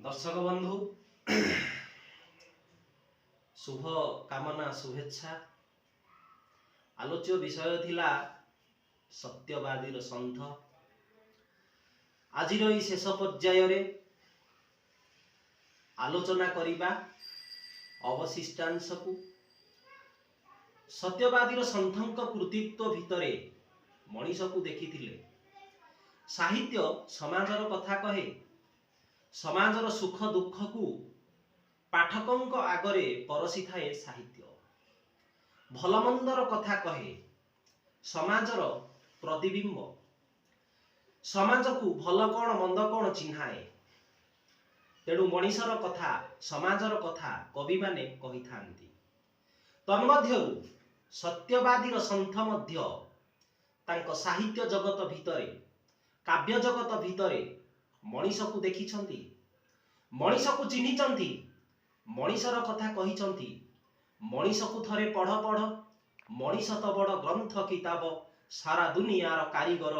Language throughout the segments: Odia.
ଦର୍ଶକ ବନ୍ଧୁ, ଶୁଭ କାମନା, ଶୁଭେଚ୍ଛା। ଆଲୋଚ୍ୟ ବିଷୟ ଥିଲା ସତ୍ୟବାଦୀର ସନ୍ଥ। ଆଜିର ଏଇ ଶେଷ ପର୍ଯ୍ୟାୟରେ ଆଲୋଚନା କରିବା ଅବଶିଷ୍ଟାଂଶକୁ। ସତ୍ୟବାଦୀର ସନ୍ଥଙ୍କ କୃତିତ୍ୱ ଭିତରେ ମଣିଷକୁ ଦେଖିଥିଲେ। ସାହିତ୍ୟ ସମାଜର କଥା କହେ। ସମାଜର ସୁଖ ଦୁଃଖକୁ ପାଠକଙ୍କ ଆଗରେ ପରସିଥାଏ। ସାହିତ୍ୟ ଭଲ ମନ୍ଦର କଥା କହେ, ସମାଜର ପ୍ରତିବିମ୍ବ, ସମାଜକୁ ଭଲ କଣ ମନ୍ଦ କଣ ଚିହ୍ନାଏ। ତେଣୁ ମଣିଷର କଥା, ସମାଜର କଥା କବିମାନେ କହିଥାନ୍ତି। ତନ୍ମଧ୍ୟରୁ ସତ୍ୟବାଦୀର ସନ୍ଥ ମଧ୍ୟ ତାଙ୍କ ସାହିତ୍ୟ ଜଗତ ଭିତରେ, କାବ୍ୟ ଜଗତ ଭିତରେ ମଣିଷକୁ ଦେଖିଛନ୍ତି, ମଣିଷକୁ ଚିହ୍ନିଛନ୍ତି, ମଣିଷର କଥା କହିଛନ୍ତି। ମଣିଷକୁ ଥରେ ପଢ଼ ପଢ଼, ମଣିଷ ତ ବଡ଼ ଗ୍ରନ୍ଥ କିତାବ, ସାରା ଦୁନିଆର କାରିଗର।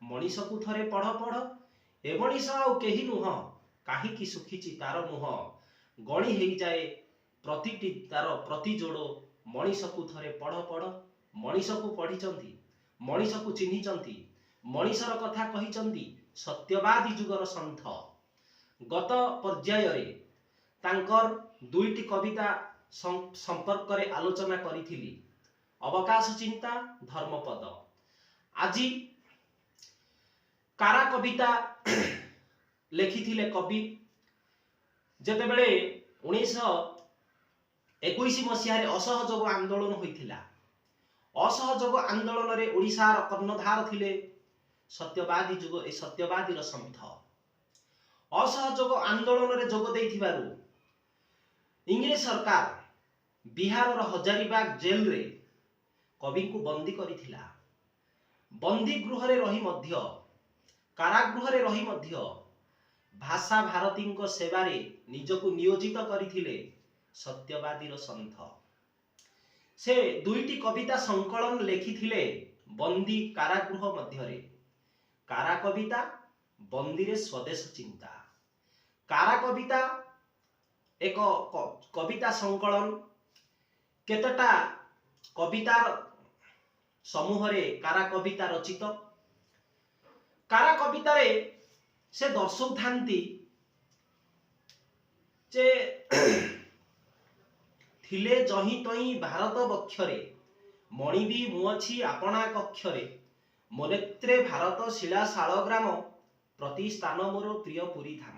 ମଣିଷକୁ ଥରେ ପଢ଼ ପଢ଼, ଏ ମଣିଷ ଆଉ କେହି ନୁହଁ, କାହିଁକି ଶୁଖିଛି ତାର ମୁହଁ, ଗଣି ହେଇଯାଏ ପ୍ରତିଟି ତାର ପ୍ରତି ଯୋଡ଼। ମଣିଷକୁ ଥରେ ପଢ଼ ପଢ଼। ମଣିଷକୁ ପଢ଼ିଛନ୍ତି, ମଣିଷକୁ ଚିହ୍ନିଛନ୍ତି, ମଣିଷର କଥା କହିଛନ୍ତି ସତ୍ୟବାଦୀ ଯୁଗର ସନ୍ଥ। ଗତ ପର୍ଯ୍ୟାୟରେ ତାଙ୍କର ଦୁଇଟି କବିତା ସମ୍ପର୍କରେ ଆଲୋଚନା କରିଥିଲି, ଅବକାଶ ଚିନ୍ତା, ଧର୍ମପଦ। ଆଜି କାରା କବିତା ଲେଖିଥିଲେ କବି, ଯେତେବେଳେ 1921 ମସିହାରେ ଅସହଯୋଗ ଆନ୍ଦୋଳନ ହୋଇଥିଲା। ଅସହଯୋଗ ଆନ୍ଦୋଳନରେ ଓଡ଼ିଶାର କର୍ଣ୍ଣଧାର ଥିଲେ ସତ୍ୟବାଦୀ ଯୁଗ ଏ ସତ୍ୟବାଦୀର ସନ୍ଥ। ଅସହଯୋଗ ଆନ୍ଦୋଳନରେ ଯୋଗ ଦେଇଥିବାରୁ ଇଂରେଜ ସରକାର ବିହାରର ହଜାରିବାଗ ଜେଲରେ କବିଙ୍କୁ ବନ୍ଦୀ କରିଥିଲା। ବନ୍ଦୀ ଗୃହରେ ରହି ମଧ୍ୟ, କାରାଗୃହରେ ରହି ମଧ୍ୟ ଭାଷା ଭାରତୀଙ୍କ ସେବାରେ ନିଜକୁ ନିୟୋଜିତ କରିଥିଲେ ସତ୍ୟବାଦୀର ସନ୍ଥ। ସେ ଦୁଇଟି କବିତା ସଂକଳନ ଲେଖିଥିଲେ ବନ୍ଦୀ କାରାଗୃହ ମଧ୍ୟରେ, କାରା କବିତା, ବନ୍ଦୀରେ ସ୍ୱଦେଶ ଚିନ୍ତା। କାରା କବିତା ଏକ କବିତା ସଂକଳନ। କେତେଟା କବିତାର ସମୂହରେ କାରା କବିତା ରଚିତ। କାରା କବିତାରେ ସେ ଦର୍ଶାଉଥାନ୍ତି ଯେ ଥିଲେ ଯହିଁ ତହିଁ ଭାରତ ବକ୍ଷରେ, ମଣିବି ମୁଁ ଅଛି ଆପଣା କକ୍ଷରେ, ମୋ ନେତ୍ରେ ଭାରତ ଶିଳା ଶାଳଗ୍ରାମ, ପ୍ରତି ସ୍ଥାନ ମୋର ପ୍ରିୟ ପୁରୀ ଧାମ।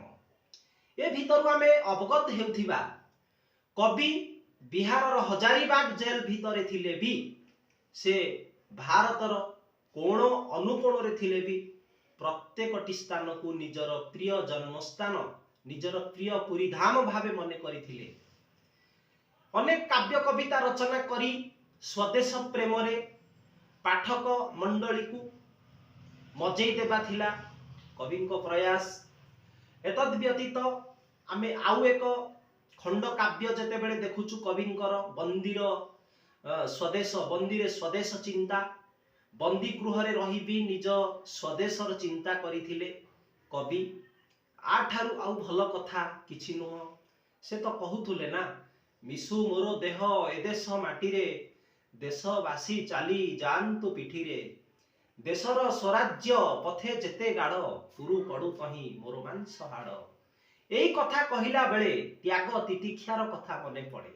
ଏ ଭିତରୁ ଆମେ ଅବଗତ ହେଉଥିବା, କବି ବିହାରର ହଜାରିବାଗ ଜେଲ ଭିତରେ ଥିଲେ ବି, ସେ ଭାରତର କୋଣ ଅନୁକୋଣରେ ଥିଲେ ବି ପ୍ରତ୍ୟେକଟି ସ୍ଥାନକୁ ନିଜର ପ୍ରିୟ ଜନ୍ମସ୍ଥାନ, ନିଜର ପ୍ରିୟ ପୁରୀ ଧାମ ଭାବେ ମନେ କରିଥିଲେ। ଅନେକ କାବ୍ୟ କବିତା ରଚନା କରି ସ୍ୱଦେଶ ପ୍ରେମରେ ପାଠକ ମଣ୍ଡଳୀକୁ ମଜେଇ ଦେବା ଥିଲା କବିଙ୍କ ପ୍ରୟାସ। ଏତଦ୍ ବ୍ୟତୀତ ଆମେ ଆଉ ଏକ ଖଣ୍ଡ କାବ୍ୟ ଯେତେବେଳେ ଦେଖୁଛୁ କବିଙ୍କର, ବନ୍ଦୀର ସ୍ୱଦେଶ, ବନ୍ଦୀରେ ସ୍ୱଦେଶ ଚିନ୍ତା। ବନ୍ଦୀ ଗୃହରେ ରହି ବି ନିଜ ସ୍ୱଦେଶର ଚିନ୍ତା କରିଥିଲେ କବି। ୟାଠାରୁ ଆଉ ଭଲ କଥା କିଛି ନୁହଁ। ସେ ତ କହୁଥିଲେ ନା, ମିଶୁ ମୋର ଦେହ ଏ ଦେଶ ମାଟିରେ, ଦେଶବାସୀ ଚାଲି ଯାଆନ୍ତୁ ପିଠିରେ, ଦେଶର ସ୍ୱରାଜ୍ୟ ପଥେ ଯେତେ ଗାଡ଼, ପୁରୁ ପଡୁ ତହିଁ ମୋର ମାଂସ ହାଡ଼। ଏଇ କଥା କହିଲା ବେଳେ ତ୍ୟାଗ ତିତିକ୍ଷାର କଥା ମନେ ପଡ଼େ।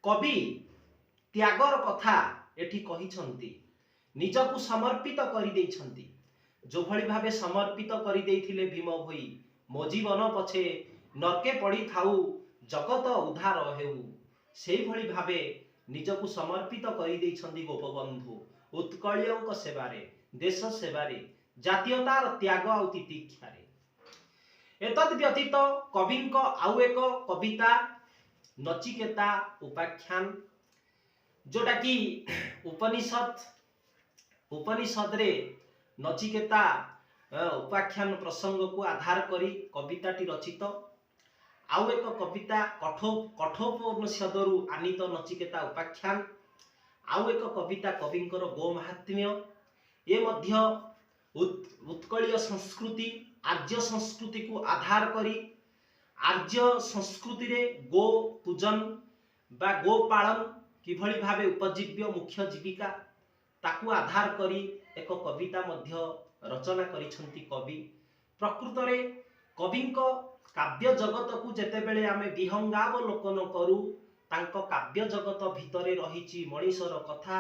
କବି ତ୍ୟାଗର କଥା ଏଠି କହିଛନ୍ତି, ନିଜକୁ ସମର୍ପିତ କରିଦେଇଛନ୍ତି। ଯୋଭଳି ଭାବେ ସମର୍ପିତ କରିଦେଇଥିଲେ ଭୀମ ଭୋଇ, ମୋ ଜୀବନ ପଛେ ନର୍କେ ପଡ଼ିଥାଉ, ଜଗତ ଉଦ୍ଧାର ହେଉ, ସେଇଭଳି ଭାବେ ନିଜକୁ ସମର୍ପିତ କରିଦେଇଛନ୍ତି ଗୋପବନ୍ଧୁ ଉତ୍କଳୀୟଙ୍କ ସେବାରେ, ଦେଶ ସେବାରେ, ଜାତୀୟତାର ତ୍ୟାଗ ଆଉ ତିତିକ୍ଷାରେ। ଏତଦ୍ ବ୍ୟତୀତ କବିଙ୍କ ଆଉ ଏକ କବିତା ନଚିକେତା ଉପାଖ୍ୟାନ, ଯୋଉଟା କି ଉପନିଷଦରେ ନଚିକେତା ଉପାଖ୍ୟାନ ପ୍ରସଙ୍ଗକୁ ଆଧାର କରି କବିତାଟି ରଚିତ। ଆଉ ଏକ କବିତା କଠୋପନିଷଦରୁ ଆନିତ ନଚିକେତା ଉପାଖ୍ୟାନ। ଆଉ ଏକ କବିତା କବିଙ୍କର ଗୋ ମାହାତ୍ମ୍ୟ। ଏ ମଧ୍ୟ ଉତ୍କଳୀୟ ସଂସ୍କୃତି, ଆର୍ଯ୍ୟ ସଂସ୍କୃତିକୁ ଆଧାର କରି ଆର୍ଯ୍ୟ ସଂସ୍କୃତିରେ ଗୋ ପୂଜନ ବା ଗୋପାଳନ କିଭଳି ଭାବେ ଉପଜୀବ୍ୟ ମୁଖ୍ୟ ଜୀବିକା, ତାକୁ ଆଧାର କରି ଏକ କବିତା ମଧ୍ୟ ରଚନା କରିଛନ୍ତି କବି। ପ୍ରକୃତରେ କବିଙ୍କ କାବ୍ୟ ଜଗତକୁ ଯେତେବେଳେ ଆମେ ବିହଙ୍ଗାବଲୋକନ କରୁ, ତାଙ୍କ କାବ୍ୟ ଜଗତ ଭିତରେ ରହିଛି ମଣିଷର କଥା,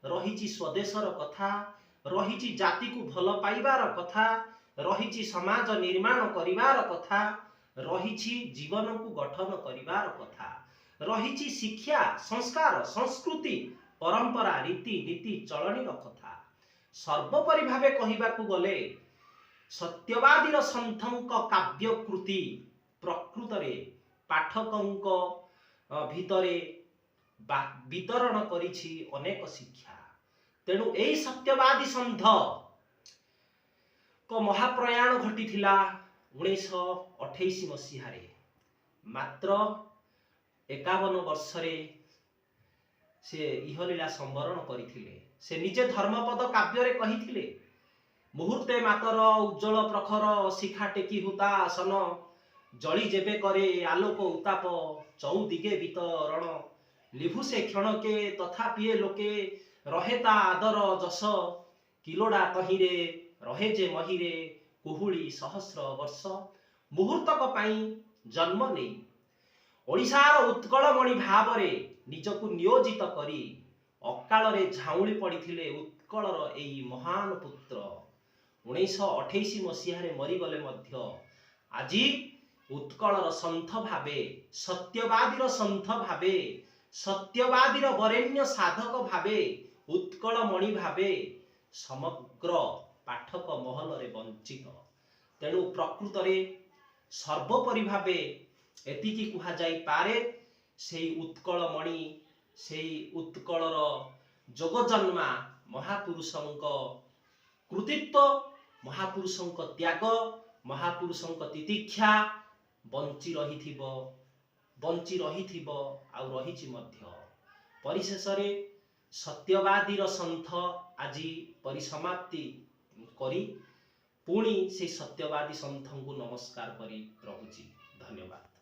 ରହିଛି ସ୍ୱଦେଶର କଥା, ରହିଛି ଜାତିକୁ ଭଲ ପାଇବାର କଥା, ରହିଛି ସମାଜ ନିର୍ମାଣ କରିବାର କଥା, ରହିଛି ଜୀବନକୁ ଗଠନ କରିବାର କଥା, ରହିଛି ଶିକ୍ଷା, ସଂସ୍କାର, ସଂସ୍କୃତି, ପରମ୍ପରା, ରୀତି ନୀତି, ଚଳଣିର କଥା। ସର୍ବୋପରି ଭାବେ କହିବାକୁ ଗଲେ ସତ୍ୟବାଦୀର ସନ୍ଥଙ୍କ କାବ୍ୟକୃତି ପ୍ରକୃତରେ ପାଠକଙ୍କ ଭିତରେ ବିତରଣ କରିଛି ଅନେକ ଶିକ୍ଷା। ତେଣୁ ଏଇ ସତ୍ୟବାଦୀ ସନ୍ଥଙ୍କ ମହାପ୍ରୟାଣ ଘଟିଥିଲା 1928 ମସିହାରେ। ମାତ୍ର 51 ବର୍ଷରେ ସେ ଇହଲୀଳା ସମ୍ବରଣ କରିଥିଲେ। ସେ ନିଜେ ଧର୍ମପଦ କାବ୍ୟରେ କହିଥିଲେ, ମୁହୂର୍ତ୍ତେ ମାତର ଉଜ୍ଜ୍ୱଳ ପ୍ରଖର ଶିଖା ଟେକି ହୁତାସନ, ଜଳି ଯେବେ କରେ ଆଲୋକ ଉତ୍ତାପ ଚଉଦିଗେ ବିତରଣ, ଲିଭୁ ସେ କ୍ଷଣକେ ତଥାପି ଏ ଲୋକେ ରହେ ତା ଆଦର ଯଶ, କିଲୋଡ଼ା ତହିଁରେ ରହେ ଯେ ମହିରେ କୁହୁଳି ସହସ୍ର ବର୍ଷ। ମୁହୂର୍ତ୍ତକ ପାଇଁ ଜନ୍ମ ନେଇ ଓଡ଼ିଶାର ଉତ୍କଳମଣି ଭାବରେ ନିଜକୁ ନିୟୋଜିତ କରି ଅକାଳରେ ଝାଉଁଳି ପଡ଼ିଥିଲେ ଉତ୍କଳର ଏଇ ମହାନ ପୁତ୍ର। 1928 ମସିହାରେ ମରିଗଲେ ମଧ୍ୟ ଆଜି ଉତ୍କଳର ସନ୍ଥ ଭାବେ, ସତ୍ୟବାଦୀର ସନ୍ଥ ଭାବେ, ସତ୍ୟବାଦୀର ବରେଣ୍ୟ ସାଧକ ଭାବେ, ଉତ୍କଳମଣି ଭାବେ ସମଗ୍ର ପାଠକ ମହଲରେ ବଞ୍ଚିତ। ତେଣୁ ପ୍ରକୃତରେ ସର୍ବୋପରି ଭାବେ ଏତିକି କୁହାଯାଇପାରେ, ସେଇ ଉତ୍କଳମଣି, ସେଇ ଉତ୍କଳର ଯୋଗଜନ୍ମା ମହାପୁରୁଷଙ୍କ କୃତିତ୍ୱ, ମହାପୁରୁଷଙ୍କ ତ୍ୟାଗ, ମହାପୁରୁଷଙ୍କ ତିତିକ୍ଷା ବଞ୍ଚି ରହିଥିବ, ବଞ୍ଚି ରହିଥିବ ଆଉ ରହିଛି ମଧ୍ୟ। ପରିଶେଷରେ ସତ୍ୟବାଦୀର ସନ୍ଥ ଆଜି ପରିସମାପ୍ତି କରି ପୁଣି ସେଇ ସତ୍ୟବାଦୀ ସନ୍ଥଙ୍କୁ ନମସ୍କାର କରି ରହୁଛି। ଧନ୍ୟବାଦ।